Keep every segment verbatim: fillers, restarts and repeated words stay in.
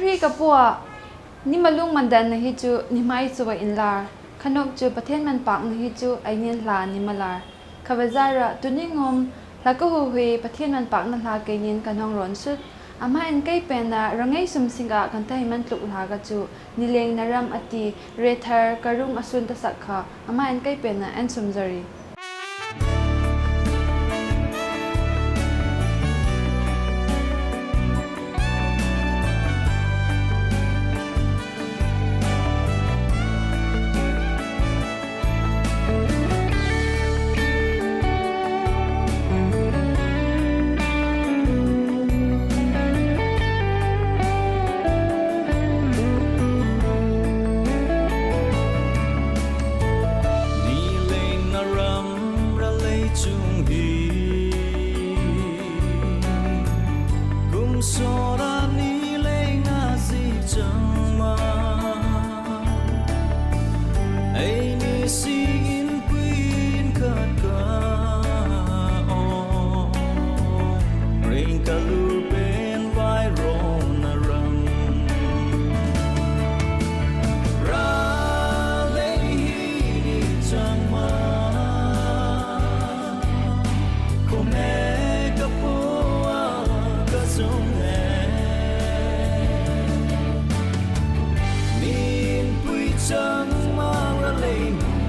Pi ka pua, ni malung mandan na hi chu, ni mai chu a inlar. Khanok chu Pathen manpak na hi chu, a inin hla ni malar. Khavazara, tuni ngom, hla ka huhui, Pathen manpak na hla ka inin ka nong ron sut. Ama in kei pen a, rangei sum sing a, kan thei man tluk hla ka chu, ni leng na ram a ti, rethar, ka rung a sun ta sak kha, ama in kei pen a, en sum zari. Ni leng na ram ra lei chung hi. Kum sora ni leng a si chang ma. Ei ni si in kuin ka ka o. Ring ka lu pen vai ro na ram. Ra lei hi ni chang ma. Kome ka pua ka zung e. Min pui chang ma ra lei mun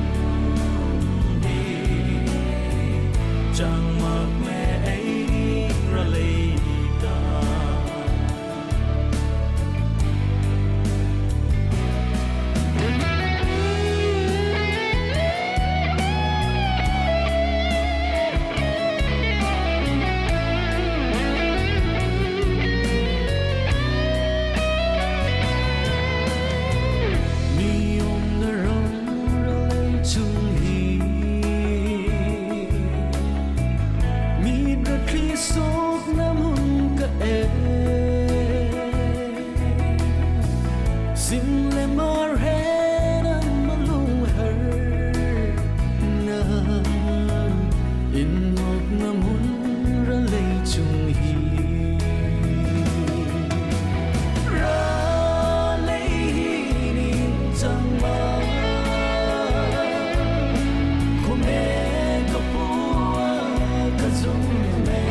di. Chang mak me ei ni ra lei ta. Mi om na ram ra lei chung hi. Mi ra thli sok na mun ka e. Sim le mar he na malung har na. In ngok na mun ra lei chung hi. Ra lei hi ni chang ma. Kome ka pua ka zung me.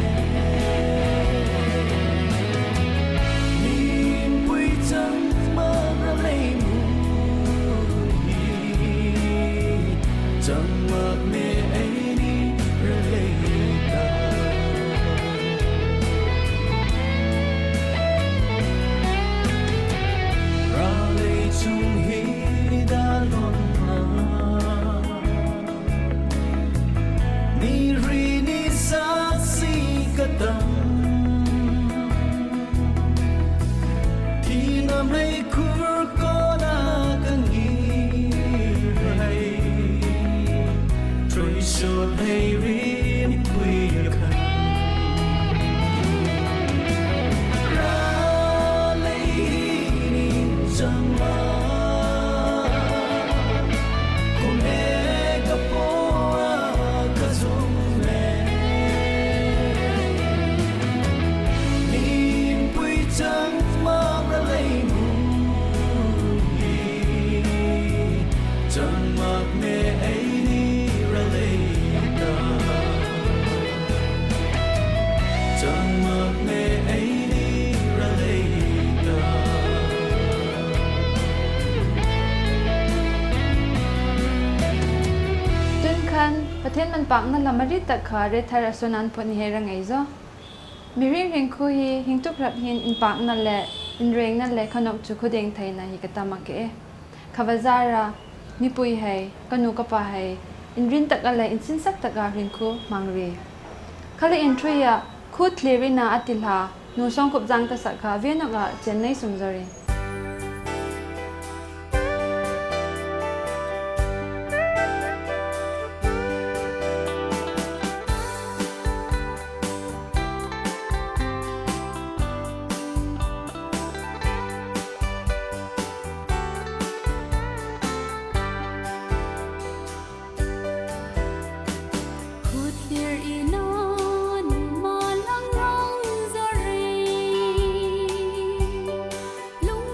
Min pui chang ma ra lei mun hi. Chang mak me ei ni ra lei ta. Ra lei chung hi ni da lon na. Ni ri ni saksi ka tam. Thina mei kur kona ka ngi rai. Troi sot hei rin kui ka. Ra lei hi ni chang ma. Kome ka pua ka zung me. Min pui chang ma ra lei mun hi. Chang mak me ei ni ra lei ta. Chang mak me ei ni ra lei ta. Tun khan, Pathen manpakna lam a ri tak kha, rethar a sun an phut ni hei ra ngei zo. Mirin hringkhu hi, hing tukrap hin, inpakna le, inrengna le, khanok chu khudeng theina hi ka tam a ke e. Khavazara, mipui hei, ka nu ka pa hei, inrin tak a le, insinsak tak a hringkhu mang ri. Kha le inthui a, khut thlir ina a ti hla, nu Songkupzang ta sak kha, venok a, chen nei sum zo ri. Khut thlir ina nu ma lang rong zo ri. Lung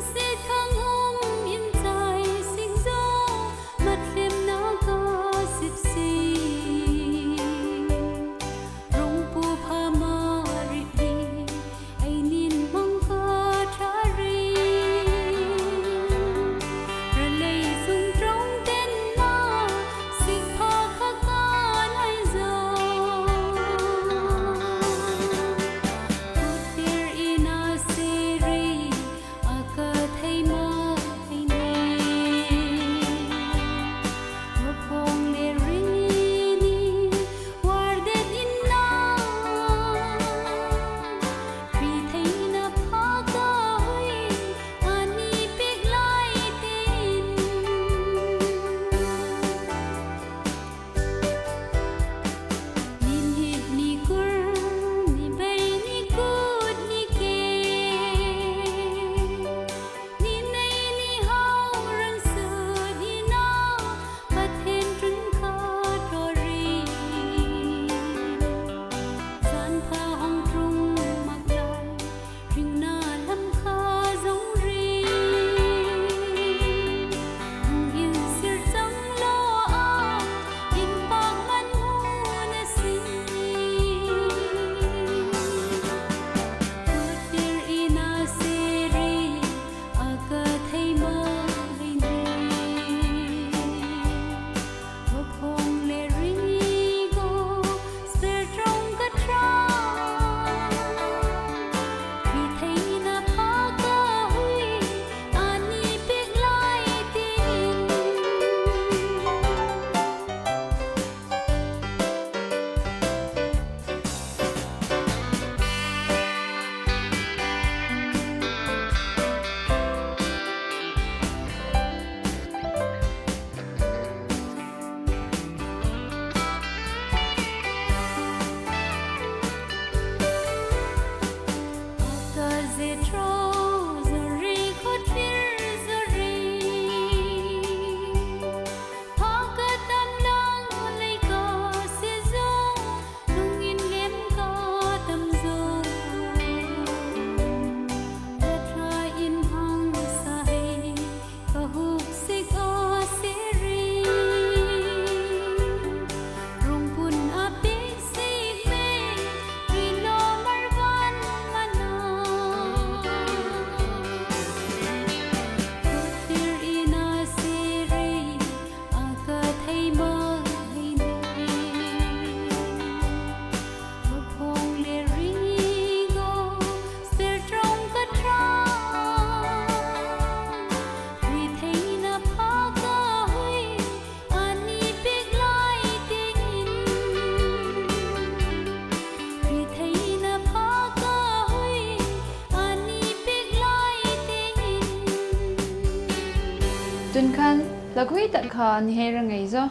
Khan, laguitak kha nihei ra ngai zo.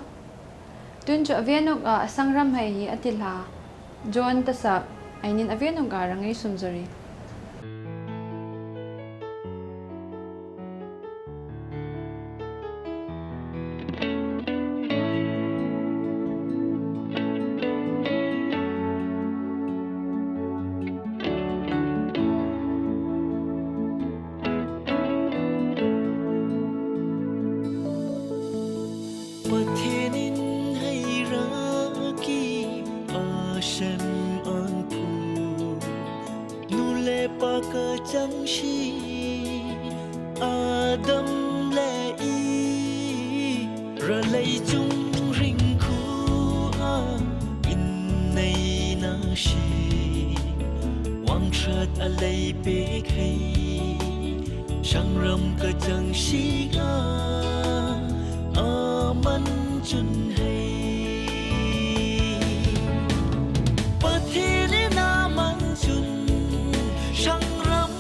Tun chu a venuk a sangram hei hi a ti hla. John tasak, ainin a venuk a ra ngai sum zo ri. Pathenin heira ki a sem an pu. Nu le pa ka chang si Adam le Eve, ra lei chung ring khu a in nei na si, wang chat a lei pe khei, sangram ka chang si a, a man chun hei. Pathenin a man chun sangram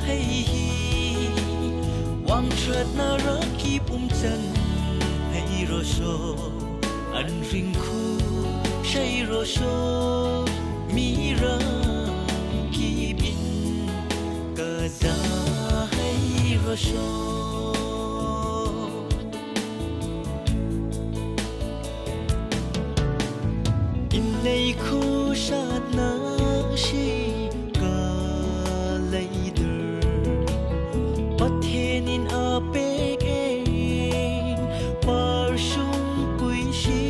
hei hi, wang chatna ra ki pum chan hei ro so, an ring khu sei ro so, mi ra ki bin ka za hei ro so. Innei khu satna si ka lei der. Pathenin a pek e, par sung pui si,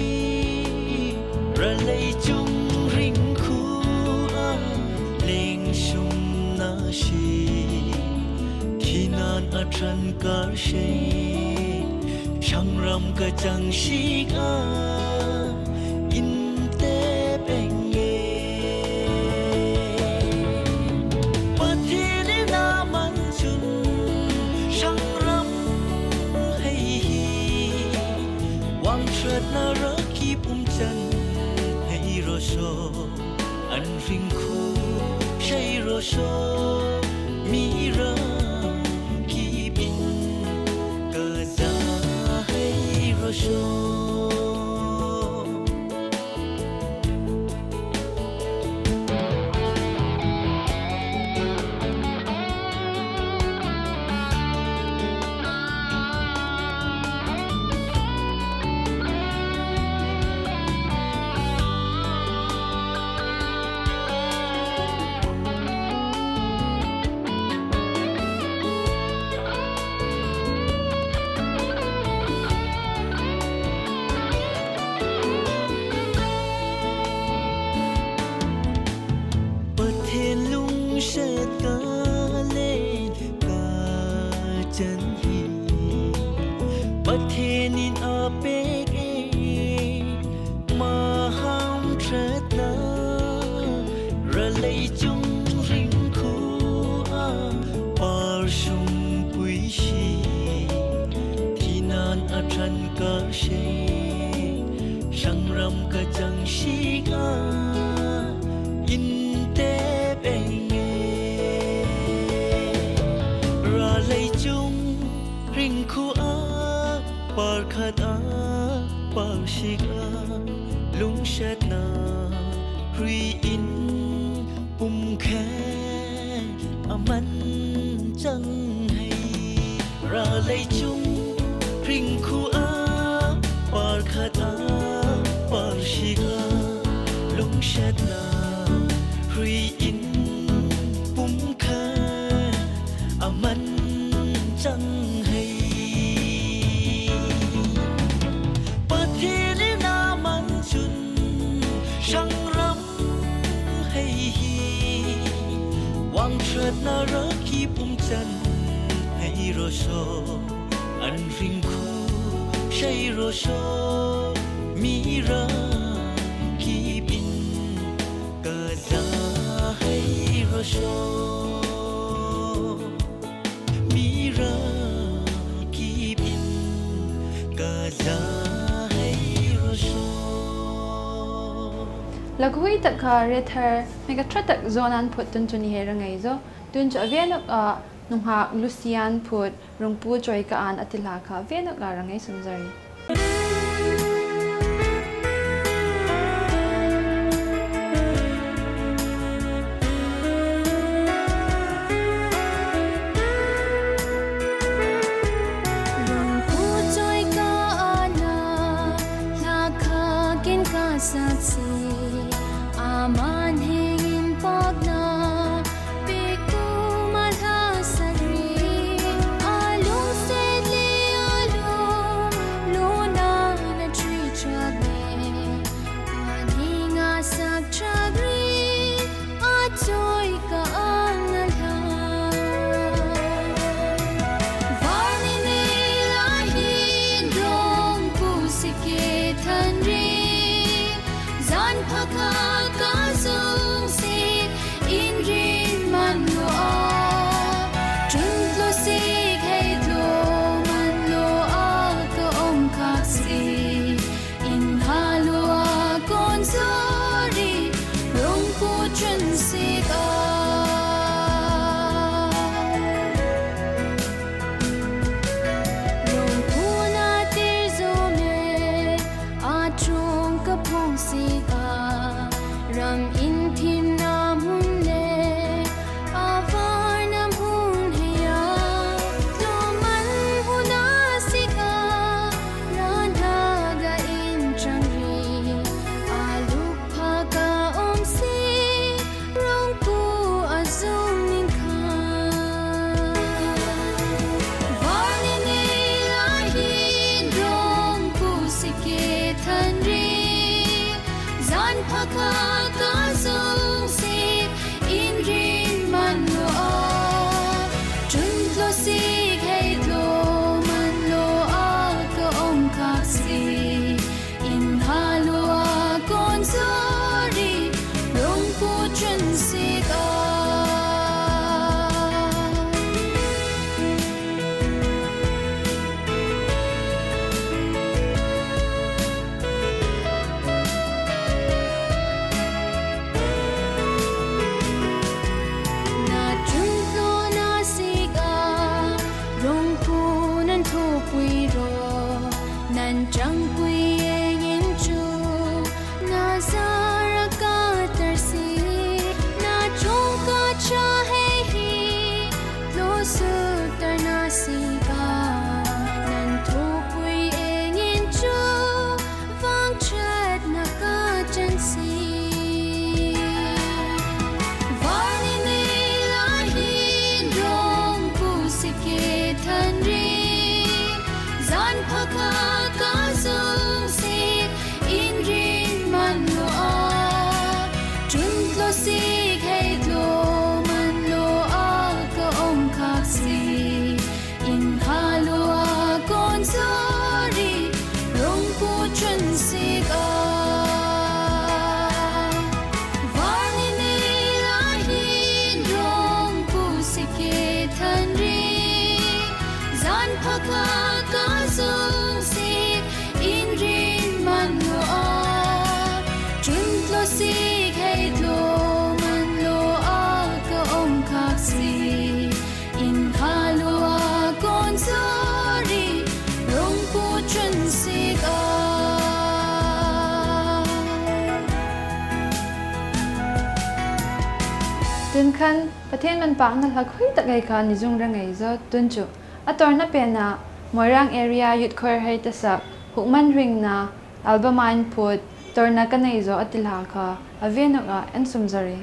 ra lei chung ring khu a, leng sung na si, thinan a tran kar se, sangram ka chang si a, in te peng e. Pathenin a man chun sangram hei hi, wang chatna ra ki pum chan hei ro so, an ring khu sei ro so, mi ra ki bin ka za hei ro so. Pathen lungsiat ka len ka chan hi. Pathenin a pek e, ma hamsiatna, ra lei chung ring khu a, par sung pui si, thinan a tran kar se, sangram ka chang si a, in te peng e. Ra lei chung ring khu a, par khat a, par sik a, lungsiatna hui in pum khe a man chang hei. Ra lei chung ring khu a, par khat a, par sik a, lungsiatna hui in pum khe a man chang hei. Pathenin a man chun sangram hei hi, wang chatna ra ki pum chan hei ro so, an ring khu sei ro so, mi ra ki bin ka za hei ro so. Mi ra ki bin ka za hei ro so. Laguitak kha rethar, mi ka tratak zo nan phut tun chu nihei ra ngai zo. Tun chu a venuk a Nunghak Lucian Phut, Rungpu Choika an a ti hla kha, a venuk a rang ei sumzari. Rungpu Choika ana, hla kha kin ka sak se, a man hengin pakna, pek puma hla sak ri, a lungset le a lum, luna na thui chak ne, a man heng a sak chak ri, a Choika ana hla. Varnine la hin Rungpu sik e thanri, zan phakha ka zungsi, inrin man lo a, chun tlo sik hei tlo man lo a ka om khak si. Inhalo a kon sori, Rungpu chun sik a. Rungpu na tir zo me, a chung ka phung sik a. Ram inthim na mun le, a var na mun hei a, tlo man hun a sik a, ran ha ga in chang ri, a luk phak a om si, Rungpu a zung ning kha. Varnine la hin Rungpu sik e thanri, zan phakha ka zungsi, inrin man lo a, chun tlo sik hei tlo man lo a ka om khak si. Inhalo a kon sori, Rungpu chun sik a. Na chun tlo na sik a, Rungpu nan thupui ro, nan changpui engin chu, na zara ka tar si, na chong ka cha hei hi, tlo suk tar na sik a, nan thupui engin chu, vangchat na ka chan si. Varnine la hin Rungpu sik e thanri, zan phakha ka zungsi, inrin man lo a, chun tlo sik hei tlo man lo a ka om khak si. Inhalo a kon sori, Rungpu chun sik a. Varnine la hin Rungpu sik e thanri, zan phakha ka zungsi, inrin man lo a, chun tlo sik hei tlo man lo a ka om khak si. Inhalo a kon sori, Rungpu chun sik a. Tun khan, Pathen manpakna hlak hoi tak ei kha ni zung ra ngei zo, tun chu. A tawrna pena, Moirang Area Youth Choir hei tasak, Hukmanringna, Album a inphut, tawrna ka nei zo a ti hla kha, a venuk a en sumzari.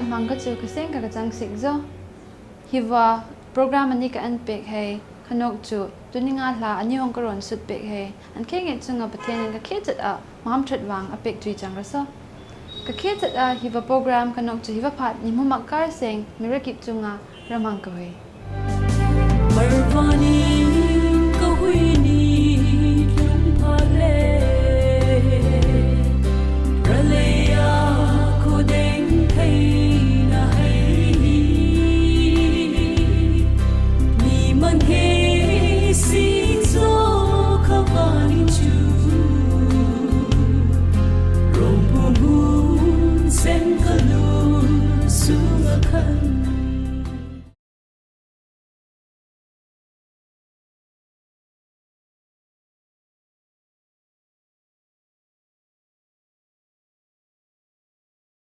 Mangka chu kaseng ka kachangsik zo. Hiva program a ni ka en pek hei, ka nok chu tuni nga hla a ni hong ka ron sut pek hei, an khei ngei chunga Pathian in ka khel chet a, mam chet vang a pek tui chang ra so. Ka khel chet a hiva program ka nok chu hiva phat ni hmu mak kar seng, mi rakit chunga ra mang ka hoi.